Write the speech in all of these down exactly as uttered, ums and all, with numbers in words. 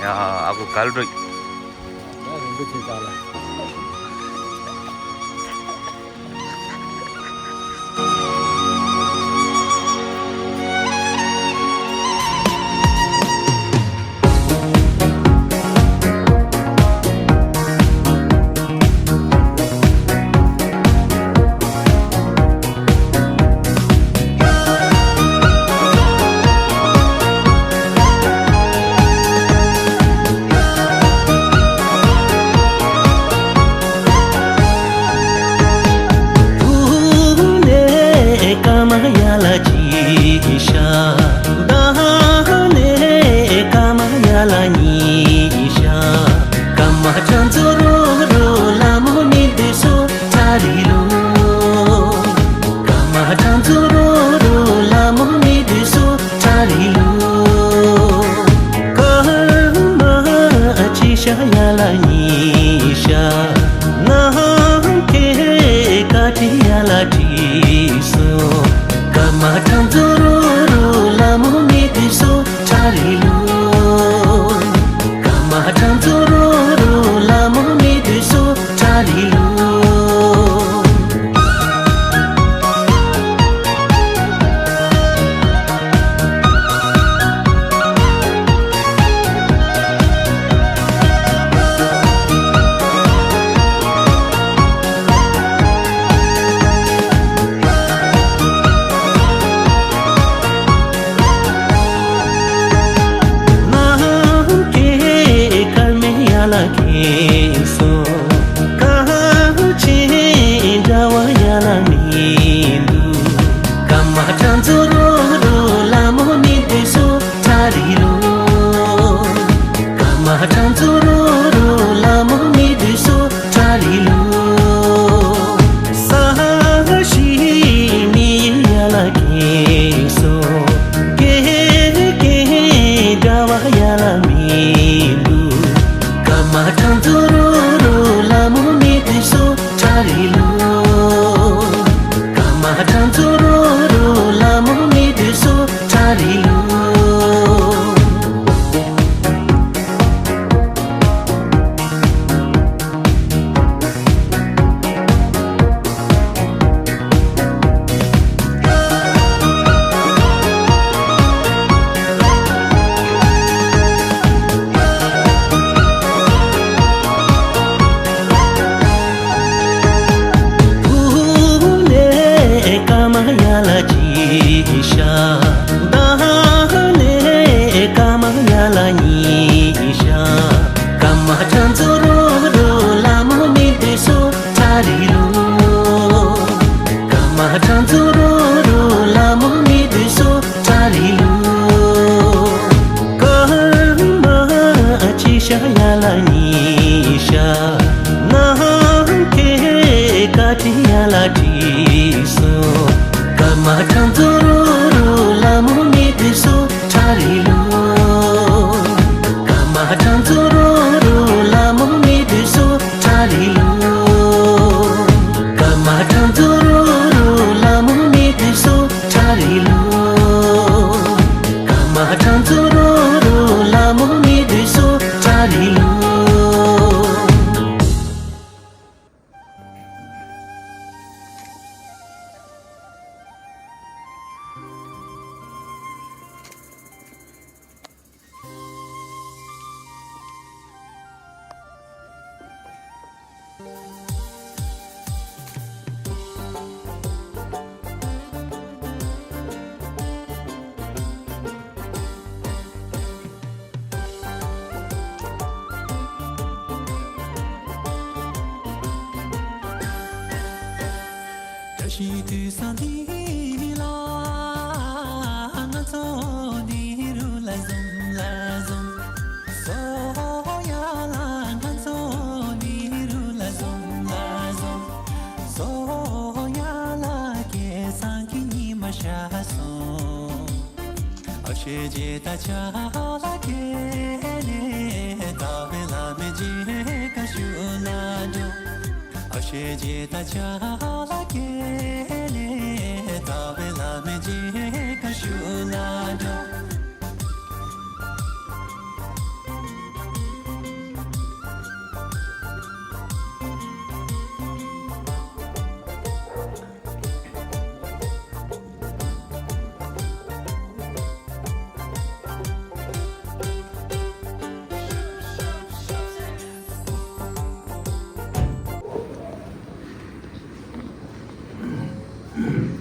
ཡ། ཨ་ཁུ་ག་ལ་འགྲོ། ད་རིན་པོ་ཆེ་བདག་ལ། བཀྲ་ཤིས་དུས་བཟང་འདི་ལ་ང་ཚོ་འདི་རུ་ལ་འཛོམས་ལ་འཛོམས། བཟོ་ཡ་ལ་ང་ཚོ་འདི་རུ་ལ་འཛོམས་ལ་འཛོམས། བཟོ་ཡ་ལ་སྐལ་བཟང་གི་ཉི་མ་ཤར་སོང་། ཨ་ཤེ་ཇེ་ད་ཆ་ལ་ཀེ་ལེ་ད་བེ་ལ་མེ་ཇེ་ཀ་ཤུ་ལ་འཇོ། ཨ་ཤེ་ཇེ་ད་ཆ་ལ་ཀེ་ལེ་ད་བེ་ལ་མེ་ཇེ་ཀ་ཤུ་ལ་འཇོ། རྒྱལ་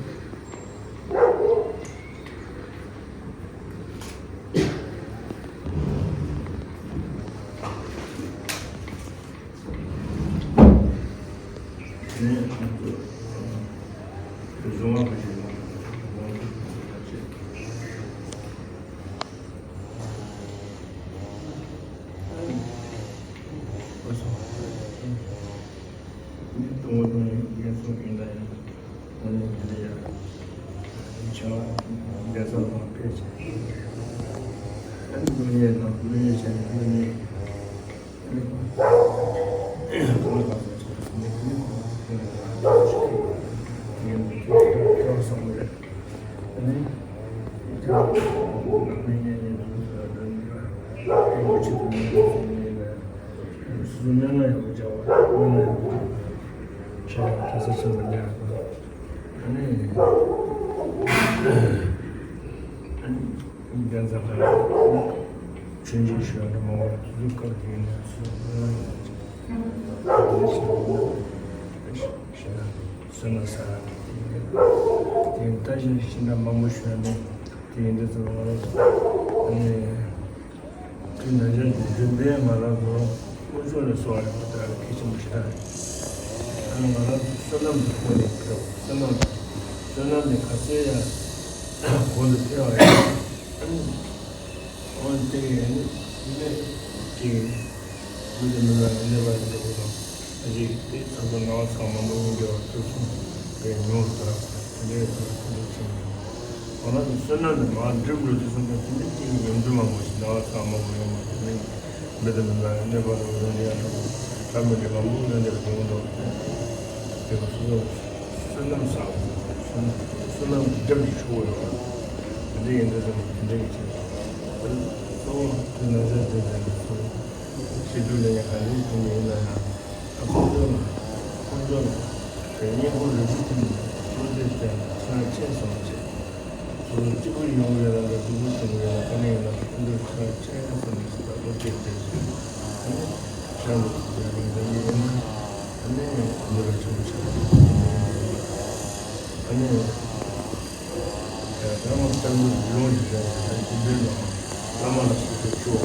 མཚན་ལྷ་ཡི་ཆོས་འབྱུང་ཞུ་བ་འདྲ་མང་པོ་དུས་སྐབས་དེ་ནས་སུ་བསོད་ནམས་ས་དེ་ལྟ་བཞིན་ཤིང་འདྲ་མང་པོ་ཞུ་བ་ནི་དེ་ཡིན་དུས་ཙམ་པ་ང་རང་ཚོ་ཨ་ནི། དེ་ནང་བཞིན་གྱི་རྒྱུན་ལྡན་ང་རང་ཚོ་དཀོན་མཆོག་ལ་གསོལ་བ་རེད་པ། ད་གལ་ཆེན་པོ་ཞིག་རེད། ཨ་ནི་ང་རང་ཚོ་བསོད་ནམས་ཀྱི་སྒོ་ནས་ཕེབས། བསོད་ནམས་བསོད་ནམས་ནི་ག་ཚོད་ཡང་གོང་དུ་འཕེལ་བ་རེད། ཨ་ནི་འོན་ཏེ་ཡང་ནི་ནི་ཅིག་མི་དེ་མི་ལ་གནོད་པ་ཡོད་པ་དང་། ཨ་ཅེ་དེ་ཚོ་ཚོ་ནང་ཚང་མ་མི་དབང་རྒྱལ་བ་ཐུགས་གསུང་དེ་ཉུང་དུ་དེ་འདྲའི་ཚོ་དེ་འདྲ་ཆེན་པོ། འོ་ན་བསོད་ནམས་དེ་མར་འགྲིབ་འགྲོ་དུས་ཙམ་པ་དེ་འདྲ་ཅིག་ཡོང་རྒྱུ་མང་པོ་ཞིག་ནང་ཚང་མ་མི་ཡོང་བ་དེ་འདྲ་མི་དེ་མི་ལ་གནོད་པ་རོགས་རོགས་ཡ་འགྲོ་ཁྲ་མི་འདྲ་མང་པོ་ལ་འདེབས་ཡོང་འགྲོ། དེ་ག་སོ་སོ་བསོད་ནམས་བསགས། བསོད་ནམས་ཀྱི་འགྲིབ་ཀྱི་ཆུ་བོ་ཡོང་བ་དེ་འདྲ་ཡིན་དུས་ཙམ་པ་དེ་འདྲ་གི་ཆེད་དུ་གཙོ་བོ་དེ་ནང་བཞིན་དེ་འདྲ་གི་ཚོ། ཤེས་རྒྱུད་ལ་ཡང་ག་རེ་བྱུང་ཡིན་ན་ཡང་། ད་དཀོན་མཆོག་ལ་དཀོན་མཆོག་ལ་དེ་སྙིང་པོ་རིན་པོ་ཆེ་ནི་བློ་གཏད་བྱས་ནས་ཕྱག་ཆེན་བསམ་བྱས། དུ་གཅིག་པུ་ཡོང་བའི་ལ་ལ་སྡུག་པོ་བྱུང་བའི་ལ་དཀའ་ངལ་ལ་སྐུ་མདུན་ཕྱག་ཆེན་བསམ་ནས་ད་བློ་གཏད་བྱས་ཤིང་། ཨ་ནི་ཕྱག་ལ་ཐུག་པའི་རིང་ལ་ཡིན་ན་ཨ་ནི་འདི་ལ་ཆུང་ཆུང་ཨ་ནི། ཡང་ལྟད་མོ་ལྟ་བུའི་ལུང་ཞིག་ཡོད་པ་དང་། རྒྱུ་མཚན་ནི། བླ་མ་ལ་སོགས་པའི་མཆོག་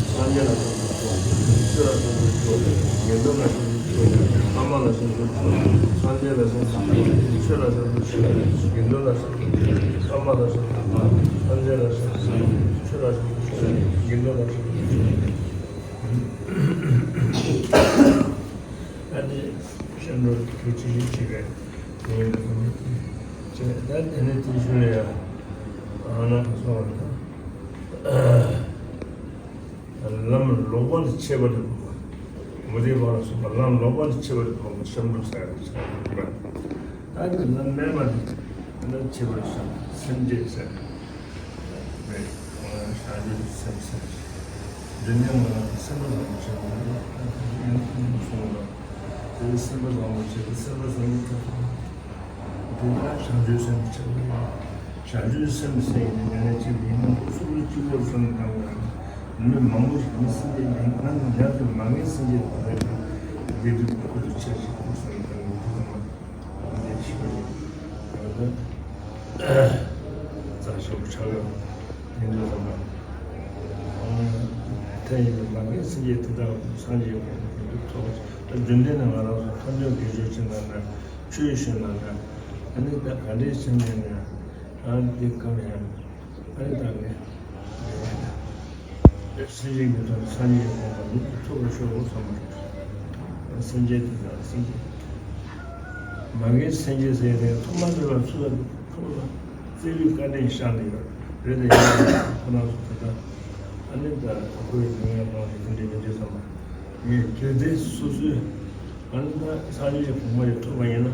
སངས་རྒྱས་ལ་སོགས་པའི་མཆོག་ཆོས་ལ་སོགས་པའི་མཆོག་དགེ་འདུན་ལ་སོགས་པའི་མཆོག་བླ་མ་ལ་སོགས་པའི་མཆོག་སངས་རྒྱས་ལ་སོགས་པའི་མཆོག་ཆོས་ལ་སོགས་པའི་མཆོག་དགེ་འདུན་ལ་སོགས་པའི་མཆོག་བླ་མ་ལ་སོགས་པའི་མཆོག་སངས་རྒྱས་ལ་སོགས་པའི་མཆོག་ཆོས་ལ་སོགས་པའི་མཆོག་དགེ་འདུན་ལ་སོགས་པའི་མཆོག་ཨ་ནི་སྐྱབས་འགྲོ་ཐུགས་རྗེ་ཆེ་བའི་ཡིན་པ་དང་། ཅེས་ད་དེ་ནས་དེ་ཞུ་ལ་ཡ། ཨ་ན་སོང་བ་དང་། ལམ་ལོག་པར་ཆས་པ་དང་། མུ་སྟེགས་པ་ལ་སོགས་པ་ལམ་ལོག་པར་ཆས་པ་དང་སྐྱབས་འགྲོ་ཟེར་ཡ་ཆགས་པ། ད་ནི་ལམ་མེད་པ་ནི་ཆས་པར་བྱ་སེམས་བསྐྱེད་ཟེར། བྱང་ཆུབ་སེམས་ཟེར། འདི་ནས་ང་རང་སེམས་པ་བཟང་པོ་བྱེད་དགོས། ད་དེ་ཡང་སོང་ལ། དེ་སེམས་པ་བཟང་པོ་བྱེད་དགོས། སེམས་པ་བཟང་པོ་ཐོབ། དེ་ལ་བྱང་ཆུབ་སེམས་བྱེད་དགོས། བྱང་ཆུབ་སེམས་ཟེར་ཡིན་ན་ཡང་ན་ཅིག་ཡིན་ན་སོ་སོ་གཅིག་པོར་བསམ་བློ་བཏང་དགོས། མི་མང་པོ་ཞིག་མི་སེམས་བསྐྱེད་ཡིན་ན་ང་ཚོ་མ་ངེས་སེམས་བསྐྱེད་དང་རེད། དེ་དུས་ཁོ་ཚོ་ཆེ་ཞིག་ཁུར་སོང་བཏང་དགོས། དེ་ཚང་མ། རྩ་ཆེན་པོ་ཆགས་ཡོད། དེ་འདྲ་ཙམ་པ། ཐ་ཡིན་ན་མ་ངེས་སེམས་བསྐྱེད་དེ་དག་སངས་རྒྱས་ཀྱི་ཐོག་ད་རྒྱུན་ལྡན་ནས་ང་རང་ཚོ་ཁ་འདོན་དགེ་སྦྱོར་བྱེད་ན་འདྲ། ཆོས་ཞུ་ན་འདྲ། ཨ་ནི་ད་ག་འདྲས་བྱེད་ན་འདྲ། ཨ་འདི་གང་ཡང་། ཨ་ནི་ད་ངས། སེམས་ཅན་གྱི་དོན་སངས་རྒྱས་ཀྱི་དགོངས་པ་ཉིད་དུ་ཐོབ་པར་ཤོག་བསམ་པ་རེད། སེམས་ཅན་དེ་དག་སེམས་ཅན། མ་ངེས་སེམས་ཅན་ཟེར་ཏེ་ཐོག་མ་ནས་ལ་ཚུལ་ལ་ཐོག་ལ་རྩེ་ལུས་བཀའ་དྲིན་བཞག་ནས་ཡོད་རེད་དེ། ཡང་ཁོ་རང་ཚོ་ད་ལྟ་ཨ་ནི་ད་ཁོ་ཡི་ལུས་ངན་སྤངས་ཏེ་དེ་འདྲའི་མི་འདུག་བསམ་པ་ངས་དུས་དེ་སོ་སོའི་ཨ་ནི་ད་སངས་རྒྱས་ཀྱི་གོ་འཕང་ཞིག་ཐོབ་པ་ཡིན་ན།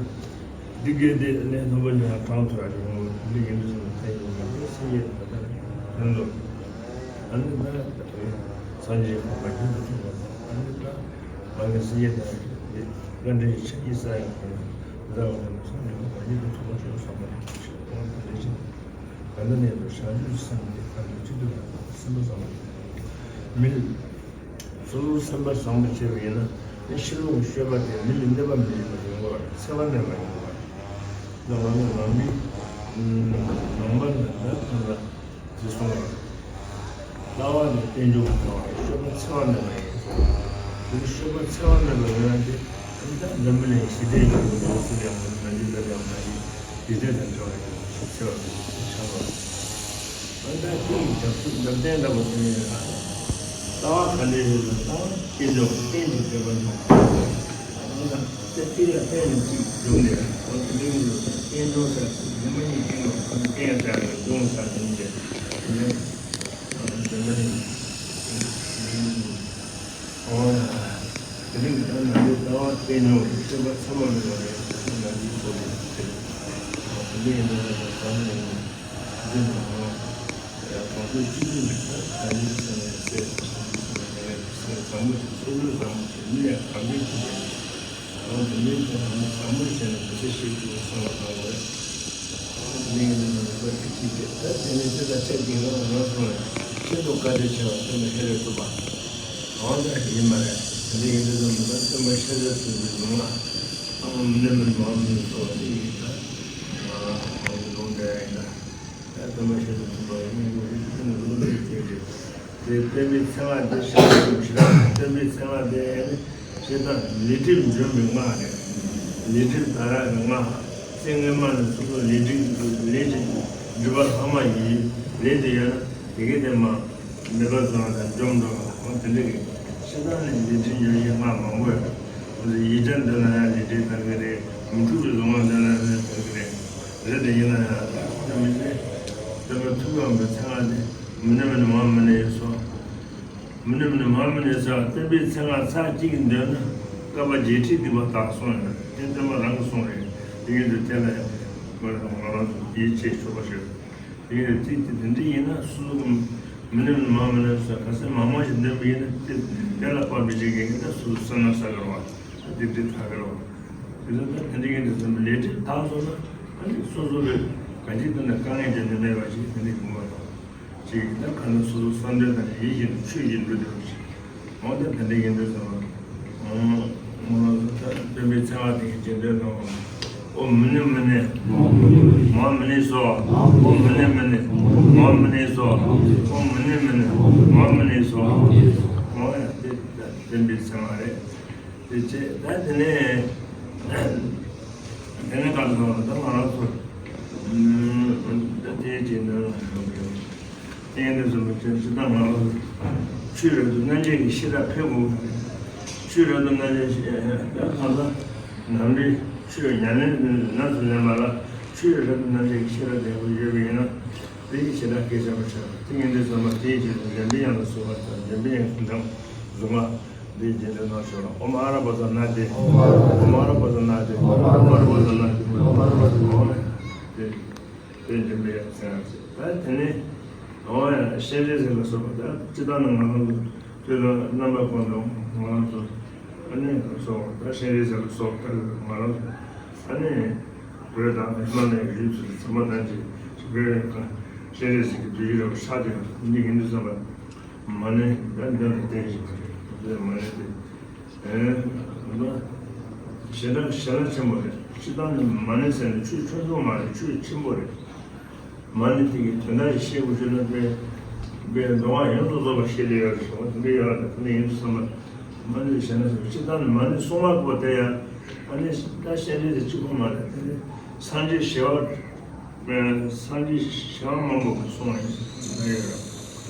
འདི་གའི་དེ་ལས་རྣམ་པ་ཉུང་བ་གྲངས་ཐོ་ཡག་ཡོང་བ་འདི་ཡིན་དུས་ཙམ་ལ་ཐལ་ཡོང་བ་འདི་སེམས་ཡེ་ད་ལྟ་ཡོང་འདུག་ཨ་ནི་ད་སངས་རྒྱས་གོ་འཕང་རྒྱུན་དུ་ཐོབ་པ་ཨ་ནི་ད་མ་ངེས་སེམས་ཡེ་ད་འདི་བཀའ་དྲིན་ཆེ་ཡི་ས་ཡང་ཁོ་ཡང་ད་འོ་ན་སངས་རྒྱས་གོ་འཕང་རྒྱུན་དུ་ཐོབ་པ་ཞིག་བསམ་པ་ཞིག་ད་ལྟ་ནས་ད་བྱང་ཆུབ་སེམས་འདི་ག་ལ་ཅི་འདུག་ལ་སེམས་པ་བཟང་བ་མི། སོ་སོའི་སེམས་པ་བཟང་པོ་བྱས་པ་ཡིན་ན་ནི་ཕྱི་ལོགས་ཀྱི་སྤྱོད་པ་དེ་མི་ལ་གནོད་པ་མི་བྱེད་པ་ཡོང་གི་རེད། འཚེ་བ་མེད་པ་ཡོང་གི་རེད། ནང་ལ་ནང་མི། ནང་པ་ནང་པ་ཐམས་ཅད་དེ་གསུངས་པ། ལྟ་བ་ནི་རྟེན་འབྱུང་གི་ལྟ་བ་ཡིན། སྤྱོད་པ་འཚེ་བ་མེད་པ་ཡིན། དེ་ནི་སྤྱོད་པ་འཚེ་བ་མེད་པ་ཡིན་ན་དེ་ད་འཛམ་བུ་གླིང་ཞི་བདེ་ཡོང་གི་འདུག་ཟེར་ཡང་མི་འདུག་ན་འདི་ལྟར་ཡང་མ་ཡིན། ཞི་བདེ་དང་འབྲེལ་བ་ཡོད་ཞེས་འཚེ་བ་མེད་པ་ཆགས་པ། ད་ལྟ་དེ་ཡི་རྒྱབ་ཚུལ་རྒྱབ་རྟེན་ལྟ་བུ་དེ་ཡིན་ལ། ལྟ་བ་ག་འདྲ་ཡོད་ན་ལྟ་བ་རྟེན་འབྱུང་རྟེན་གྱི་སྤྱོད་པ་འདུག་ད་དེ་ལ་བརྟེན་ནས་ཅིག་བྱུང་ནས་འོ་དེ་འདྲའི་རྟེན་འབྱུང་ཟེར་ཉི་མ་གཉིས་ཀྱི་ནང་རྟེན་ཟེར་ནས་འབྱུང་ཟེར་ནས་བྱས་ནས་འདི་འདྲ་ཡིན། འོ་ན་དེ་རིང་ད་ང་ཚོའི་ལྟ་བ་རྟེན་འབྱུང་གི་སྤྱོད་པ་ཚང་མ་མེད་པ་རེད། ང་ཚོའི་ཚོགས་པའི་དེ་རེད། འོ་དེ་འདྲ་ཡིན་ན་ད་ལྟ་ཚང་མ་ཡིན། འདི་ནི་ཡང་གོང་ཚོད་སྤྱི་འཐུས་ཀྱི་ད་ག་ནི་ཟེར་ནས་སེ་སེ་བཟང་མོ་ཞིག་སོ་སོའི་བཟང་མོ་ཞིག་མི་ཡང་གང་འདྲའི་ཐུབ་པ་ཡིན། ཡང་དེ་འདྲའི་ཐོག་ནས་བཟང་མོ་བྱས་ནས་དེ་འདྲ་ཞིག་ཏུ་སོང་བ་དང་བས། ཡང་དེ་འདྲའི་ཡིན་ན་ནང་པ་ཞིག་ཅིག་རེད། ད་དེ་ནས་དེ་ལ་ཆ་གཅིག་ལ་ང་རང་ཚོ་ལ་ཤིན་ཏུ་བཀའ་དྲིན་ཆེ་བ་དེ་ལ་ཧེ་རེ་ཐུབ་པ་གང་འདྲ་ཞིག་ཡིན་པ་རེད། དེ་འདྲ་ཡིན་དུས་ཙམ་པ་ད་སྟོན་པ་ཤཱཀྱ་ཐུབ་པའི་ལུང་ལ་ཨང་མི་ནེ་མི་མང་མི་ནེ་སོགས་དེ་ཡིན་ད། ང་རང་ཚོ་ལུང་འདྲ་ཡིན་ད། ད་སྟོན་པ་ཤཱཀྱ་ཐུབ་པ་ཡིན་ནི་ཡོད་རེད། དེ་ནི་ལུང་འདྲ་ཅིག་རེད། དེ་སྟོན་པའི་མཚན་སྔགས་དེ་ཤཱཀྱ་ཐུབ་པ་ཞེས་སྟོན་པའི་མཚན་སྔགས་དེ་ནི་ཤེས་དང་ལས་སྒྲིབ་འཇོམས་པའི་སྔགས་རེད། ལས་སྒྲིབ་དག་རག་གི་སྔགས། ཚེ་སྔོན་མ་ནས་སོ་སོ་ལས་སྒྲིབ་ལས་ཀྱི་སྒྲིབ་པ་ལྷག་མ་ཡིན། ལས་དེ་ཡོད་ན་དེ་གའི་དེ་མ་མེད་པར་བཟོ་བ་དང་འཇོམས་འགྲོ་བ་འོ་དེ་འདྲ་གི་ཤེས་དང་ནི་ལས་སྒྲིབ་འཇོམས་པའི་སྔགས་མང་པོ་ཡོད། འོ་དེ་ཡིག་ཆ་འདོན་ན་ཡང་ལས་སྒྲིབ་དག་གི་རེད། མི་འཁྲུགས་པའི་གཟུངས་སྔགས་འདོན་ན་ཡང་དག་གི་རེད། རེད་དེ་ཡིན་ན་ཡང་ད་མི་ཚེ་སྟོན་པ་ཐུགས་དམ་པའི་མཚན་སྔགས་དེ་མི་ནེ་མི་ནེ་མང་མི་ནེ་ཡོད་སོང་། མི་ནེ་མི་ནེ་མང་མི་ནེ་ས་སྟོན་པའི་མཚན་སྔགས་ཚར་གཅིག་འདོན་ན་བསྐལ་པ་བརྒྱད་ཁྲི་སྡིག་པ་དག་སོང་ཡོད། དེ་སྟོན་པ་རང་གིས་གསུངས་རེད། དེ་ཡིན་དུས་དེ་ལ་ཡང་ང་རང་ཚོ་ཡིད་ཆེས་ཆོག་པ་ཞིག་ཡོད། དེ་ཡིན་དུས་དེ་དེ་འདྲ་ཡིན་ན་སུ་མི་ནེ་མི་ནེ་མང་མི་ནེ་ས་ག་ཚད་མང་མང་ཞིག་འདོན་པ་ཡིན་ན་དེ་དེ་ལ་དཔག་པའི་ཅིག་གི་ཡིན་ན་སུ་སེམས་ན་ས་གར་བ་དེ་དེ་ཐག་གར་བ་དེ་ཚོ་ད་དེ་འདྲ་ཡིན་དུས་ལས་སྒྲིབ་དག་སོང་ན་ཨ་ནི་སོ་སོ་ལས་ག་ཅིག་ཏུ་ན་དཀའ་ངལ་འདི་འདི་མེད་པ་ཞིག་དེ་འདྲ་ཡོང་བ་དང་། ཅིག་ད་ག་ནས་སོ་སོ་བསམ་གཏན་དང་ཡིད་བཞིན་དུ་ཆོས་བཞིན་དུ་འགྲོ་བ་ཞིག་འོ་ད་དེ་འདྲ་ཡིན་དུས་ཙམ་པ། འོ་ད་སྟོན་པའི་མཚན་སྔགས་དེ་ཡི་རྗེས་ཟློས་དང་། ཨོཾ་མི་ནེ་མི་ནེ། མ་མི་ནེ་སོ། ཨོཾ་མི་ནེ་མི་ནེ། མ་མི་ནེ་སོ། ཨོཾ་མི་ནེ་མི་ནེ། མ་མི་ནེ་སོ། འོ་ཡ་དེ་ད་སྟོན་པའི་མཚན་སྔགས་རེད། དེ་བྱས་ད་དེ་ནས་དེ་ནས་ག་རེ་ཟེར་བ་ད་ང་རང་ཚོ་ད་དེའི་རྗེས་ཟློས་ལ་འགྲོ་གི་ཡོད། དེ་ཡིན་དུས་ཙམ་པ་ཅན་ཇི་ལྟར་ང་རང་ཚོ་ཆོས་རབ་ཏུ་གནས་མཇལ་གྱི་ཤེས་རབ་འཕེལ་དགོས་པ་རེད། ཆོས་རབ་ཏུ་གནས་མཇལ་ཤེས་ད་གང་ལྟར་ནམ་རེ་ཆོས་ཉམས་ལེན་ནམ་དུ་ལེན་པ་ལ་ཆོས་རབ་ཏུ་གནས་མཇལ་གྱི་ཤེས་རབ་ལྡན་པ་ཡོད་པ་ཡིན་ན་དེ་ཡི་ཞེ་དྲག་སྐད་ཆ་མ་བཤད་པ་དེ་ཡིན་དུས་ཙམ་པ་དེའི་རྗེས་སུ་འཇམ་པའི་དབྱངས་ལ་སོགས་པ་དང་འཇམ་པའི་དབྱངས་ཀྱི་འགྲམ་གཟུངས་སྔགས། འདི་རྗེས་ཟློས་གནང་ཞུ་ལ། ཨོཾ་ཨ་ར་པ་ཙ་ན་དྷཱིཿ། ཨོཾ་ཨ་ར་པ་ཙ་ན་དྷཱིཿ། ཨོཾ་ཨ་ར་པ་ཙ་ན་དྷཱིཿ། ཨོཾ་ཨ་ར་པ་ཙ་ན་དྷཱིཿ། ཨོཾ་ཨ་ར་པ་ཙ་ན་དྷཱིཿ། ཨོ་ཡ། དེ་དེ་འདི་མི་ཡ་ཚེ་རབས་ཟེར། ད་དེ་ནི་ཨོ་ཡ་སྤྱན་རས་གཟིགས་ལ་སོགས་པ་ད་སྤྱིར་བཏང་ནི་ང་རང་ཚོ་དུས་དང་རྣམ་པ་ཀུན་ཏུ་ང་རང་ཚོ་ཨ་ནི་སོགས་ད་སྤྱན་རས་གཟིགས་ལ་སོགས་ད་ང་རང་ཚོ་ཨ་ནི་བོད་དང་ཧི་མ་ལ་ཡའི་རི་རྒྱུད་ཚོ་ཚང་མ་ད་ཅི་བོད་སྤྱན་རས་གཟིགས་ཀྱི་བདུད་རྩི་རབ་ཆགས་ཏེ་འདི་ཡིན་དུས་ཙམ་པ། མ་ཎི་ད་འདི་ལ་བརྟེན་བཞིན་པ་རེད། འདི་མ་ཎི་དེ། ཨེ། ད་ཞེ་དྲག་ཞེ་དྲག་ཆེན་པོ་རེད། སྤྱིར་བཏང་ནི་མ་ཎི་ཟེར་ནས་ཆོས་ཆུང་ཆུང་མ་རེད། ཆོས་ཆེན་པོ་རེད། མ་ཎི་དེ་གི་དོན་དག་ཞིག་ཤེས་དགོས་ཞུ་ན་དཔེ་དཔེ་མདོ་སྔགས་ཡོངས་སུ་རྫོགས་པ་ཤེས་ལེ་ཡོད་རེད་ཟེར་བ་དེ་འདྲ་ཡོད་རེད། དེ་འདྲ་ཡིན་དུས་ཙམ་པ་མ་ཎི་ཞེ་ན་ཞེ་སྤྱིར་བཏང་ནི་མ་ཎི་གསུང་བ་པོ་དེ་ཡང་ཨ་ནི་ད་སྤྱན་རས་གཟིགས་གཅིག་པོ་མ་རེད། དེ་ནི་སངས་རྒྱས་ཞི་བ། སངས་རྒྱས་ཞི་བ་མང་པོ་གིས་གསུངས་པ་ཡིན་ཟེར་ན་ཡོད་རེད།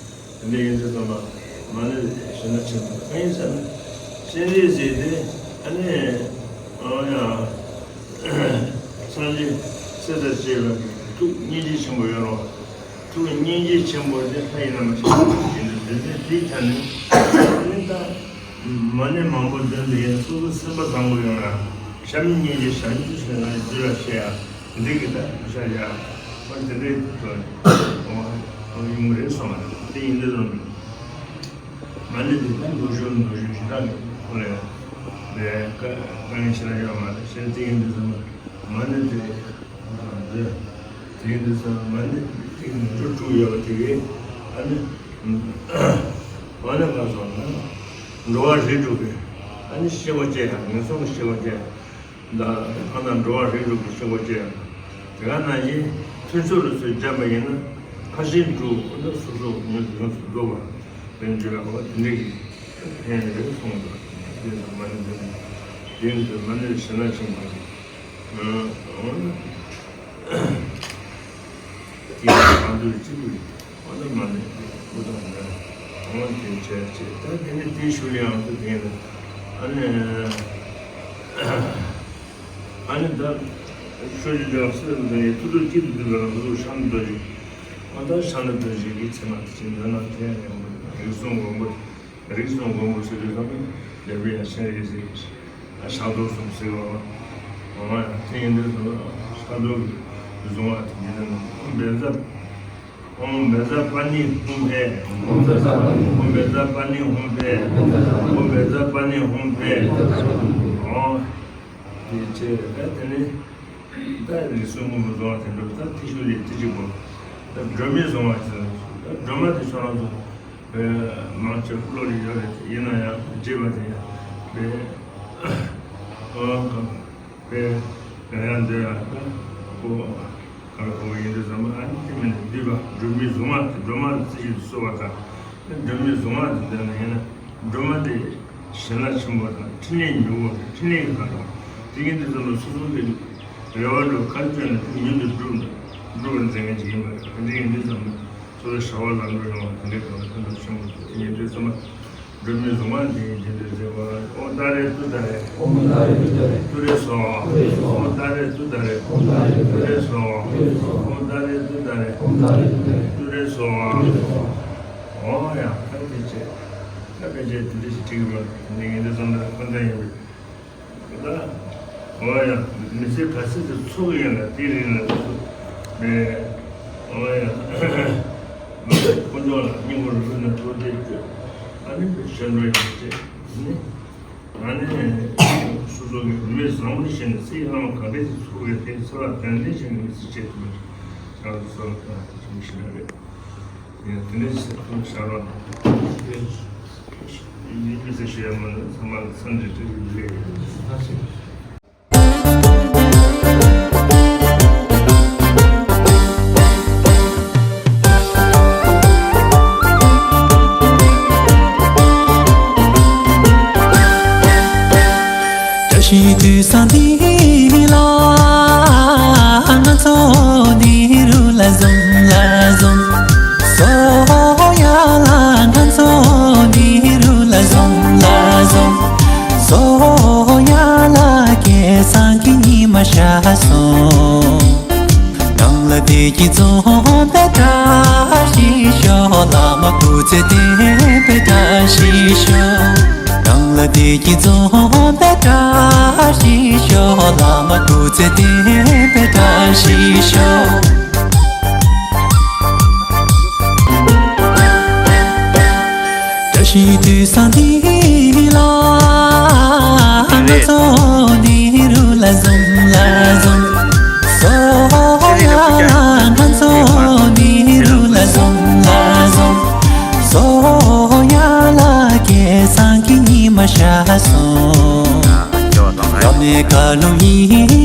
དེ་འདྲ་ཡིན་དུས་ཙམ་པ་མ་ཎི་ཞེ་ན་ཆེན་པོ་གང་ཡིན་ཟེར་ན། སྤྱན་རས་གཟིགས་དེ་ཨ་ནི་ཨ་ཡ་སངས་རྒྱས་སྲས་དང་བཅས་པའི་ཐུགས་སྙིང་རྗེ་ཆེན་པོ་ཡོད་རེད། ཐུགས་སྙིང་རྗེ་ཆེན་པོ་དེ་ལྷ་ཡིན་ན་མ་ཤེས་པ་ཡིན་དུས་དེ་ཚེ་དེའི་ཆ་ནས་ཨ་ནི་ད་མ་ཎི་མང་པོ་འདོན་པ་ཡིན་ན་སོ་སོ་སེམས་པ་བཟང་པོ་ཡོང་ཡ། བྱམས་སྙིང་རྗེ་བྱང་ཆུབ་སེམས་ལ་འདུལ་བ་བཤད་ཡ། འདི་གི་ད་ཤ་ཡ། ཨ་འདི་འདྲའི་དོན་ཨོ་ཡོང་གི་རེད་སོང་བ་རེད། དེ་ཡིན་དུས་ཙམ་པ་མ་ཎི་འདི་ད་མདོ་ཆོག་མདོ་ཆོག་ཞེ་དྲག་གི་ཁོ་ལ་ཡ་བའི་དཀའ་དཀའ་ངལ་ཞེ་དྲག་ཡོད་མ་རེད། ཞེས་དེ་ཡིན་དུས་ཙམ་པ་མ་ཎི་དེ་འདི་དེ་ཡིན་དུས་ཙམ་པ་མ་ཎི་དེ་ནོར་འཁྲུལ་དྲུག་ཡོད་པ་དེ་གའི་ཨ་ནི་ཨ་ནི་ག་སོང་ན་འགྲོ་བ་རིགས་དྲུག་གི་ཨ་ནི་ཤེས་པ་བཅས་དང་ངན་སོང་གི་ཤེས་པ་བཅས། ད་གང་ལྟར་འགྲོ་བ་རིགས་དྲུག་གི་སྐྱེ་བོ་སྐྱེ། དེ་ག་ནང་བཞིན་མཐུན་ཕྱོགས་ལ་ཚུར་བཅར་བ་ཡིན་ན་ཁ་ཞེ་འགྲོ་ཁོ་ན་སོ་སོ་ངོས་ཡོངས་སུ་རྫོགས་པ་དོན་བརྗོད་ལ་འོ་དེ་འདྲ་གི་ཕན་རེ་གསུངས་འདུག་དེ་ཚོ་མ་ཎི་འདོན་དེ་ཚོ་མ་ཎི་ཞེ་ན་ཆེན་པོ་འོ་ན་དེ་གང་དུ་ཅི་དགོས། ཨོ་ན་མ་ནི་ཨོ་ད་ན་ཨོ་དེ་བྱས་བྱས་ད་དེ་ནི་དེའི་ཤུལ་ལ་ཡང་དུ་དེ་ནི་ཨ་ནི་ཨ་ནི་ད་ཤོ་ཇི་ལགས་སི་དེ་ཐུ་ཐུ་སྐྱིད་དུ་འདུག་ལ་འདུག་ཤམ་དུ་ཞིག་ཨོ་ད་ཤམ་དུ་ཞིག་གི་ཚེ་མ་དེ་ཅི་འདོད་ན་དེ་ཡང་ཡང་མ་རིགས་གསུམ་མགོན་པོ་རིགས་གསུམ་མགོན་པོ་ཟེར་དུས་ད་ནི་ལེགས་པའི་ཡང་ཤེས་རེད་ཟེར་གི་ཤ་དོ་གསུམ་ཟེར་བ་ཨོ་ཡང་དེ་ཡིན་དུས་ཤ་དོ་གི་བཟུང་བ་དེ་འདི་ནི་བེ་ཛ། ཨོཾ་བཛྲ་པཱ་ཎི་ཧཱུྃ་ཕཊ། ཨོཾ་བཛྲ་པཱ་ཎི་ཧཱུྃ་ཕཊ། ཨོཾ་བཛྲ་པཱ་ཎི་ཧཱུྃ་ཕཊ། ཨོ། དེ་བྱས་ད་དེ་ནི་ད་རིགས་གསུམ་མགོན་པོ་བཟུང་བ་དེ་འདྲ་ད་ཐེག་མཆོག་ལས་ཐེག་གཅིག་པོ་ད་སྒྲོལ་མས་བཟུང་བ་ཞིག་ད་སྒྲོལ་མ་དེ་ཁྱོད་རང་ཚོ་མང་ཆེ་བློ་ལ་ཡོད་རེད། ཡིན་ན་ཡང་རྗེས་མ་དེ་ཡང་བས་ཨོ། པས་ཡང་ཡང་འདོད་ཡང་ད་ཁོ་ག་ལ་ཁོ་ཡིན་དུས་ཙམ་པ་ཨ་ནི་དེ་མིན་འདུས་པ་སྒྲོལ་མས་བཟུང་བ་དེ་སྒྲོལ་མ་ལ་རྩེ་གཅིག་ཏུ་གསོལ་བ་དང་། སྒྲོལ་མས་བཟུང་བ་དེ་འདོད་ན་ཡིན་ན་སྒྲོལ་མ་དེ་ཞལ་ལག་ཆེན་པོ་དང་ཕྲིན་ལས་མྱུར་བ་དང་ཕྲིན་ལས་ཀྱི་ལྷ་དང་དེ་ཡིན་དུས་ཙམ་པ་སོ་སོ་གི་རེ་བ་ལ་ཁ་སྐྱོན་ནས་དེ་མྱུར་དུ་འགྲུབ་འགྲུབ་པར་མཛད་མཁན་ཅིག་ཡིན་པ་རེད། དེ་འདྲ་ཡིན་དུས་ཙམ་པ་སོ་སོའི་བྱ་བ་ལམ་འགྲོ་ཡོང་བ་དེ་འདྲའི་དོན་ལ་ཕན་ཐོགས་ཆེན་པོ་འདུག་དེ་ཡིན་དུས་ཙམ་པ། སྒྲོལ་མའི་གཟུངས་སྔགས་འདི་ཡིས་རྗེས་འདེབས་མཛད་པ། ཨོཾ་ཏཱ་རེ་ཏུཏྟཱ་རེ། ཨོཾ་ཏཱ་རེ་ཏུཏྟཱ་རེ། ཏུ་རེ་སྭཱ་ཧཱ། ཏུ་རེ་སྭཱ་ཧཱ། ཨོཾ་ཏཱ་རེ་ཏུཏྟཱ་རེ། ཨོཾ་ཏཱ་རེ་ཏུཏྟཱ་རེ། ཏུ་རེ་སྭཱ་ཧཱ། ཨོཾ་ཏཱ་རེ་ཏུཏྟཱ་རེ། ཨོཾ་ཏཱ་རེ་ཏུཏྟཱ་རེ། ཏུ་རེ་སྭཱ་ཧཱ། ཏུ་རེ་སྭཱ་ཧཱ། ཏུ་རེ་སྭཱ་ཧཱ། ཏུ་རེ་སྭཱ་ཧཱ། ཨོ་ཡ། ད་དེ་བྱས། ད་དཔེ་ཆ་དེ་འདྲ་ཞིག་བྲིས་ཡོད་པ་འདི་ངས་འདི་ཙམ་ལ་ཁོ་ཚ་ཡིན་པས། ད། ཨོ་ཡ། མི་ཚེ་ག་ཚོད་ཅིག་འཚོ་གི་ཡོད་ན་དེའི་རིང་ལ་ཚུར་ནས། ཨོ་ཡ། དཀོན་མཆོག་ལ་སྙིང་ཁོང་རུས་ནས་བསྟོད་བདེ་བསྐྱོད། ཨ་ནི་བཤད་འགྲོ་ཡང་བྱེད་ནི། ཨ་ནི་སོ་སོ་གི་བུད་མེད་བཟང་པོ་ཞིག་ནས་སྲིད་ལྷ་མ་ག་འདྲ་ཞིག་འཚོ་གི་དེ་ཚེ་ལ་དོན་ལྡན་ཞིག་ནས་མི་ཚེ་སྐྱེལ་ཐུབ་པ་ཞིག་ཆགས་སུ་གསོལ་བ་དང་ཞིང་ཞིག་རེད། ཡང་དེ་ནས་ཚེ་ཐུང་ཤར་བ་དང་། ཡིད་མི་ཚེ་ཞུ་ཡ་མ་ནི་ཚང་མ་ལ་འཚམས་འདྲི་བཀྲ་ཤིས་བདེ་ལེགས། བཀྲ་ཤིས་དུས་བཟང་འདི་ལ། ང་ཚོ་འདི་རུ་ལ་འཛོམས་ལ་འཛོམས། སོ་ཡ་ལ་ང་ཚོ་འདི་རུ་ལ་འཛོམས་ལ་འཛོམས། སོ་ཡ་ལ་སྐལ་བཟང་གི་ཉི་མ་ཤར་སོང་། ནང་ལ་བདེ་སྐྱིད་འཛོམས་པའི་བཀྲ་ཤིས་ཤོག། བླ་མ་སྐུ་ཚེ་བརྟན་པའི་བཀྲ་ཤིས་ཤོག། ནང་ལ་བདེ་སྐྱིད་འཛོམས་པའི་བཀྲ་ཤིས་ཤོག། བླ་མ་སྐུ་ཚེ་བརྟན་པའི་བཀྲ་ཤིས་ཤོག། བཀྲ་ཤིས་དུས་བཟང་འདི་ལ། ང་ཚོ་འདི་རུ་ལ་འཛོམས་ལ་འཛོམས། སོ་ཡ་ལ་ང་ཚོ་འདི་རུ་ལ་འཛོམས་ལ་འཛོམས། སོ་ཡ་ལ་སྐལ་བཟང་གི་ཉི་མ་ཤར་སོང་། བླ་མའི་བཀའ་སློབ་ཡིན།